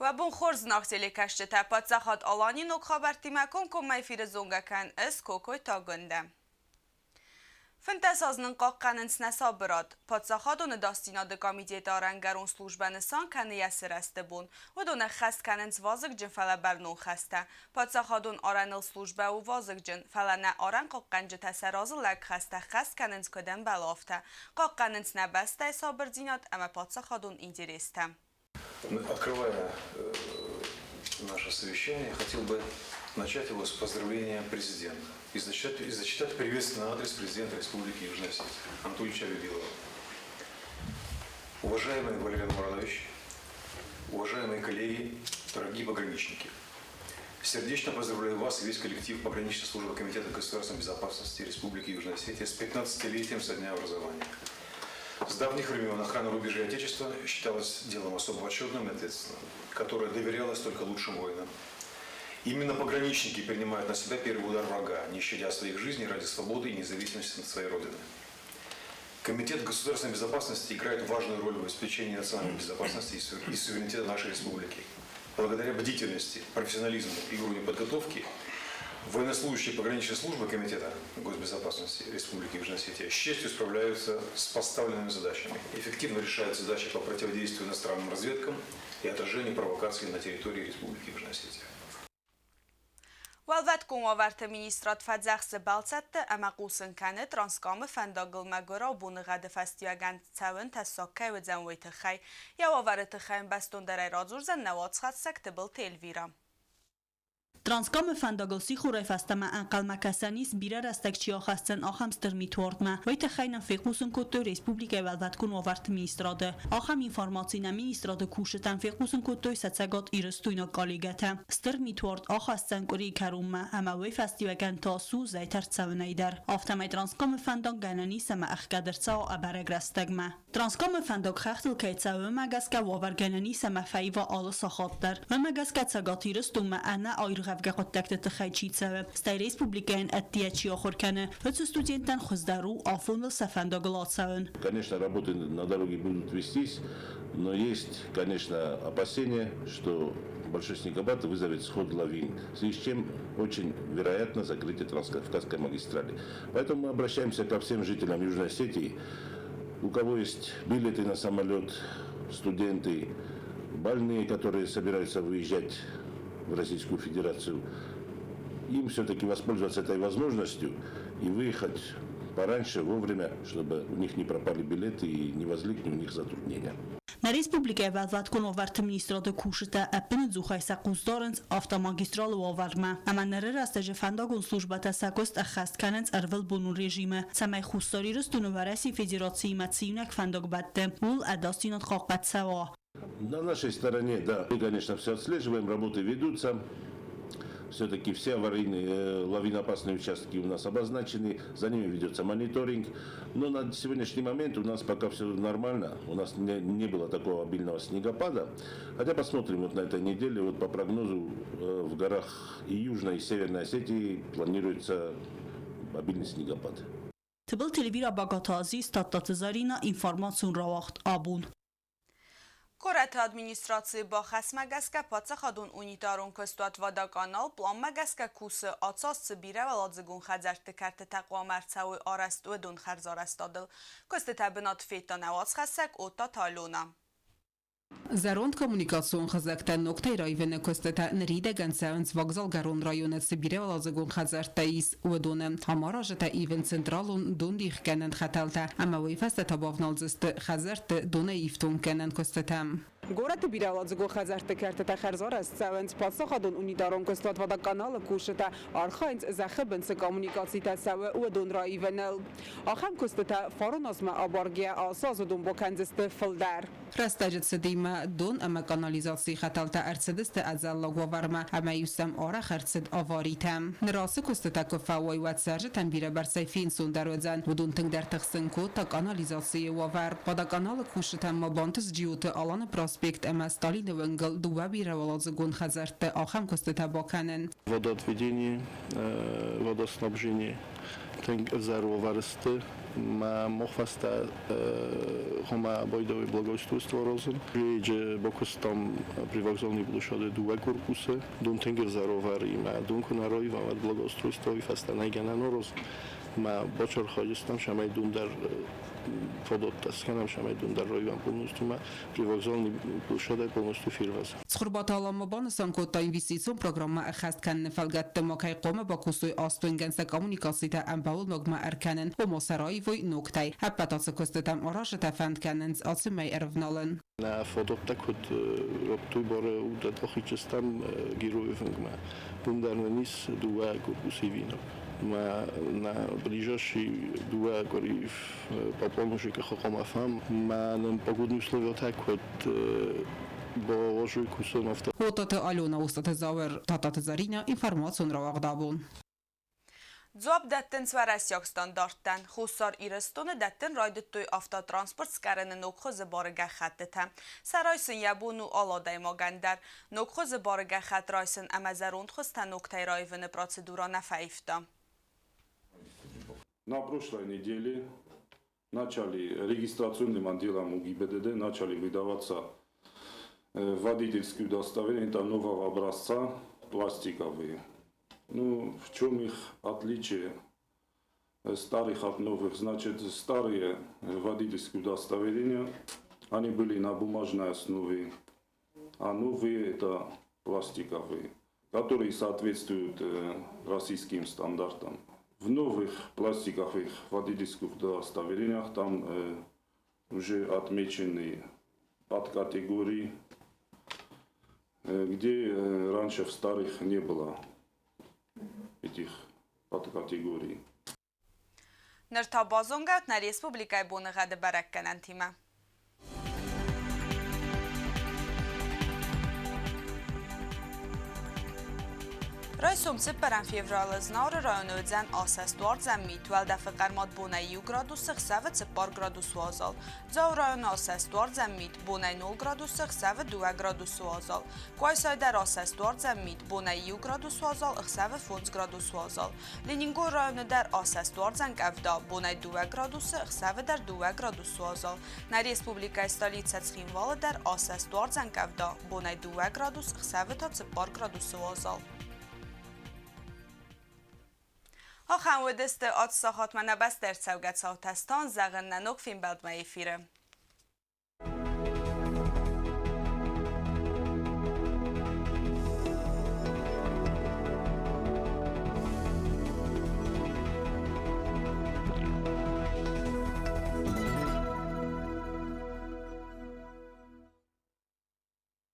Уӕ бон хорз, зынаргъ телекӕсджытӕ! Паддзахад Алани ног хабӕрттимӕ комкоммӕ эфиры зонгӕ кӕн ӕз Кокойты Агуындӕ. 15 азы нын хъахъхъӕнынц нӕ сабырад. Паддзахадон ӕдасдзинады комитеты арӕнгӕрон службӕ нысан кӕны йӕ сырӕзты бон. Уыдон ӕххӕст кӕнынц вазыгджын, фӕлӕ бӕрнон хӕстӕ. Паддзахадон арӕныл службӕ у вазыгджын, фӕлӕ нӕ арӕнхъахъхъӕнджытӕ сӕ разы лӕг хӕстӕ ӕххӕст кӕнынц куыд ӕмбӕлы, афтӕ. Хъахъхъӕнынц нӕ бӕстӕйы сабырдзинад ӕмӕ паддзахадон интерестӕ. Открывая наше совещание, я хотел бы начать его с поздравления президента и зачитать приветственный адрес президента Республики Южная Осетия Анатолия Бибилова. Уважаемый Валерий Мурадович, уважаемые коллеги, дорогие пограничники, сердечно поздравляю вас и весь коллектив пограничной службы Комитета государственной безопасности Республики Южная Осетия с 15-летием со дня образования. С давних времен охрана рубежей Отечества считалась делом особо почетным и ответственным, которое доверялось только лучшим воинам. Именно пограничники принимают на себя первый удар врага, не щадя своих жизней ради свободы и независимости своей Родины. Комитет государственной безопасности играет важную роль в обеспечении национальной безопасности и суверенитета нашей республики. Благодаря бдительности, профессионализму и уровню подготовки военнослужащие пограничной службы Комитета госбезопасности Республики Южная Осетия с честью справляются с поставленными задачами, эффективно решают задачи по противодействию иностранным разведкам и отражению провокаций на территории Республики Южная Осетия. Уӕлвӕткон уавӕрты министрад фӕдзӕхсы бӕлццӕтты ӕмӕ хъусын кӕны, Транскамы фӕндагыл мӕгуырау боныгъӕды фӕстиуӕгӕн цӕуын тӕссаг кӕй уыдзӕн, уый тыххӕй. Йӕ уавӕры тыххӕй бӕстондӕрӕй радзурдзӕн нӕ уацхӕссӕг Тыбылты Эльвира. Транскамы фӕндагыл сихорӕй фӕстӕмӕ ӕнхъӕлмӕ кӕсӕн ис, бирӕ рӕстӕг чи ахӕсдзӕн, ахӕм стыр митуардмӕ. Уый тыххӕй нын фехъусын кодтой республикӕйы Уӕлвӕткон уавӕрты министрады. Ахӕм информаци нӕ министрады кусджытӕн фехъусын кодтой сӕ цӕгатирыстойнаг коллегӕтӕ. Стыр митуард ахӕсдзӕн къуырийы кӕронмӕ ӕмӕ уый фӕстиуӕгӕн та су зӕйтӕ рцӕуынӕй дӕр. Афтӕмӕй Транскамы фӕндаг гӕнӕн ис ӕмӕ ӕхгӕд ӕрцӕуа ӕбӕрӕг рӕстӕгмӕ. Транскамы фӕндаг хӕхтыл кӕй цӕуы, уымӕ гӕсгӕ уавӕр гӕнӕн ис ӕмӕ фӕива алы сахат дӕр. Уымӕ гӕсгӕ Цӕгат Ирыстонмӕ ӕнӕ аиргъӕвгӕ хъуыддӕгты тыххӕй чи цӕуы, стӕй республикӕйӕн ӕддейӕ чи ахуыр кӕны, уыцы студенттӕн хуыздӕр у афоныл сӕ фӕндагыл ацӕуын. Конечно, работы на дороге будут вестись, но есть, конечно, опасения, что большой снегопад вызовет сход лавин, в связи с чем очень вероятно закрытие Транскавказской магистрали. Поэтому мы обращаемся ко всем жителям Южной Осетии, у кого есть билеты на самолет, студенты, больные, которые собираются выезжать в Российскую Федерацию, им все-таки воспользоваться этой возможностью и выехать пораньше, вовремя, чтобы у них не пропали билеты и не возникли у них затруднения. Нӕ республикӕйы Уӕлвӕткон уавӕрты министрады кусджытӕ ӕппынӕдзухӕй сӕ хъус дарынц автомагистралы уавӕрмӕ ӕмӕ ныры рӕстӕджы фӕндагон службӕтӕ сӕ куыст ӕххӕст кӕнынц ӕрвылбонон режимы, цӕмӕй Хуссар Ирыстоны Уӕрӕсейы Федерациимӕ цы иунӕг фӕндаг бӕтты, ууыл ӕдасдзинад хъахъхъӕд цӕуа. На нашей стороне, да, мы, конечно, все отслеживаем, работы ведутся. Все-таки все аварийные, лавиноопасные участки у нас обозначены, за ними ведется мониторинг. Но на сегодняшний момент у нас пока все нормально, у нас не было такого обильного снегопада. Хотя посмотрим вот на этой неделе, вот по прогнозу в горах и Южной, и Северной Осетии планируется обильный снегопад. Тыбылты Эльвира, Багаты Азиз, Тадтаты Зарина, информацион рауагъд «Абон». Горӕты администрацийы бахӕсмӕ гӕсгӕ паддзахадон унитарон куыстуат «Водоканал» пъланмӕ гӕсгӕ кусы, ацы аз цы бирӕуӕладзыгон хӕдзӕртты кӕртытӕ хъуамӕ ӕрцӕуой арӕзт, уыдон хӕрзарӕзтадыл. Куыстытӕ бынат федта нӕ уацхӕссӕг Оттаты Алена. Зӕронд коммуникацион хызӕгтӕ ногтӕй раивыны куыстытӕ ныридӕгӕн цӕуынц Вокзалгӕрон районы цы бирӕуӕладзыгон хӕдзӕрттӕ ис, уыдоны. Ам аразы ивын централон дондихгӕнӕн хӕтӕлтӕ ӕмӕ уый фӕстӕ та бавналдзысты хӕдзӕртты донӕй ифтонггӕнӕн куыстытӕм. Горӕты бирӕуӕладзыгон хӕдзӕртты кӕртытӕ хӕрзарӕзт цӕуынц. Паддзахадон унитарон куыстуат «Водоканал»-ы кусджытӕ архайынц, зӕххы бын цы коммуникацитӕ цӕуы, уыдон раивыныл. Ахӕм куыстытӕ фарон азмӕ абаргӕйӕ ацы аз уыдон бакӕндзысты фылдӕр. Рӕстӕджы цыдимӕ дон ӕмӕ канализацийы хӕтӕлтӕ ӕрцыдысты ӕдзӕллаг уавӕрмӕ ӕмӕ-иу сӕм арӕх ӕрцыд аваритӕ. Ныр ацы куыстытӕ куы фӕуой, уӕд цӕрджытӕн бирӕбӕрцӕй фенцондӕр уыдзӕн. Уыдон тынгдӕр тыхсын кодта канализацийы уавӕр. Водоканалы кусджытӕн ма бантыст Джиоты Аланы проспект ӕмӕ Сталины уынгыл дыууӕ бирӕуӕладзыгон хӕдзӕртты ахӕм куыстытӕ бакӕнын. Водоотведение, водоснабжение тынг ӕвзӕр уавӕры сты. Ма мох фӕстӕ хъуамӕ байдайой благоустройство аразын. Же бакуыстам привокзальный площады дыууӕ корпусы. Дон тынг ӕвзӕр уавӕримӕ. Дон куы нӕ раивӕм, уӕд благоустройствойы фӕстӕ нӕй гӕнӕн аразын. Ма бацархайдзыстӕм, цӕмӕй дон дӕр фадӕттӕ скӕнӕм, цӕмӕй дон дӕр раивӕм полностью ӕмӕ привокзальный площадӕй полностью фервӕзӕм. Цхуырбаты Алан ма банысан кодта, инвестицион программӕ ӕххӕст кӕныны фӕлгӕтты ма кӕй хъуамӕ бакусой астӕуынгӕн сӕ коммуникацитӕ ӕмбӕлоногмӕ ӕркӕнын, ома сӕ раивой ногтӕй. Ӕппӕт ацы куыстытӕм аразджытӕ фӕнд кӕнынц ацы мӕй ӕрывналын. Нӕ фадӕттӕ куыд радтой бары уыдӕттӕ ахицыстӕм Геройы фынгмӕ. Уым дӕр нын ис дыууӕ корпусы ивинаг. Мӕ нӕ ближайший дыууӕ къуыри по плану ЖКХ хъуамӕ фӕм. Мӕ нын погодный условиятӕ куыд бауарзой кусын, афтӕ. Отаты Алена, Остъаты Зауыр, Тататы Заринӕ, информацион рауагъд абон. Дзуапп дӕттынц уӕрӕсейаг стандарттӕн. Хуссар Ирыстоны дӕттын райдыдтой автотранспорт скъӕрыны ног хуызы бары гӕххӕттытӕ. Сӕ райсын йӕ бон у алы адӕймагӕн дӕр. Ног хуызы бары гӕххӕтт райсын ӕмӕ зӕронд хуызтӕ ногтӕй раивыны процедурӕ нӕ фӕивта. На прошлой неделе начали регистрационным отделом УГИБДД начали выдаваться водительские удостоверения, это нового образца, пластиковые. Ну, в чем их отличие старых от новых? Значит, старые водительские удостоверения, они были на бумажной основе, а новые это пластиковые, которые соответствуют российским стандартам. В новых пластиковых водительских удостоверениях там уже отмечены подкатегории, где раньше в старых не было этих подкатегорий. Ныр та базонгӕут нӕ республикӕйы боныгъӕды бӕрӕггӕнӕнтимӕ. Райсом цыппӕрӕм февралы Знауыры районы уыдзӕн асӕст, уардзӕн мит, уӕлдӕфы хъӕрмад бонӕй 1 градусы, ӕхсӕвы 4 градусы уазал. Дзауы районы асӕст, уардзӕн мит, бонӕй 0 градусы, ӕхсӕвы 2 градусы уазал. Къуайсайы дӕр асӕст, уардзӕн мит, бонӕй 1 градус уазал, ӕхсӕвы 5 градусы уазал. Ленингоры районы дӕр асӕст, уардзӕн къӕвда, бонӕй 2 градусы, ӕхсӕвы дӕр 2 градусы уазал. Нӕ республикӕйы столицӕ Цхинвалы дӕр асӕст, уардзӕн къӕвда, бонӕй 2 градус, ӕхсӕвы та 4 градусы уазал. Ахӕм уыдысты ацы сахатмӕ нӕ бӕстӕ ӕрцӕугӕ цаутӕ. Стан зӕгъын нӕ ног фембӕлдмӕ эфиры.